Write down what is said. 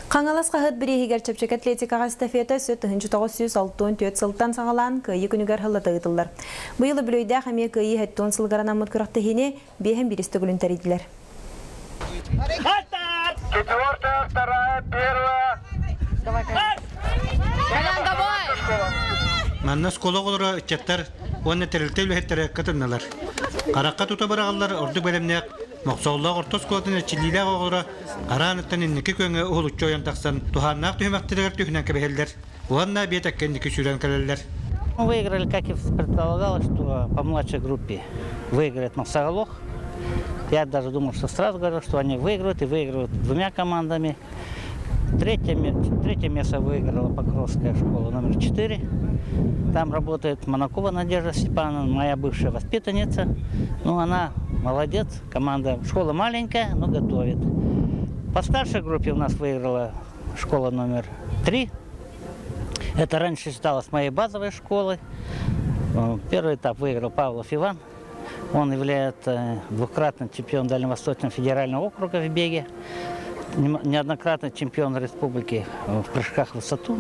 Хаҥалас хаһыат бирииһигэр чэпчэки атлетикаҕа эстафета өссө 1964 сылтан саҕалаан Кыайыы күнүгэр сыллата ыытыллар. Быйыл үбүлүөйдээх эмиэ Кыайыы 70 сылыгар анаммыт күрэхтэһиини биэһин биирис төгүлүн тэрийдилэр. Четвертая, вторая, первая. Манна оскуола оҕолоро, ыччаттар уонна тэрилтэ үлэһиттэрэ кытыннылар. Харахха тута быраҕаллар ордук бэлэмнээх Мохсоҕоллоох орто оскуолатын эрчиллиилээх оҕолоро арааныттан инники күөҥҥэ уһулуччу ойон тахсан туһааннаах түһүмэхтэригэр түһүнэн кэбиһэллэр уонна биэтэккэ инники сүүрэн кэлэллэр. Выиграли, как и предполагалось, что по младшей группе выиграет Мохсоголох. Я даже думал, что сразу говорил, что они выиграют и выиграют двумя командами. Третье, третье место выиграла Покровская школа номер 4. Там работает Монакова Надежда Степановна, моя бывшая воспитанница. Ну, она молодец, команда, школа маленькая, но готовит. По старшей группе у нас выиграла школа номер 3. Это раньше считалось моей базовой школой. Первый этап выиграл Павлов Иван. Он является двукратным чемпионом Дальневосточного федерального округа в беге, неоднократный чемпион республики в прыжках в высоту.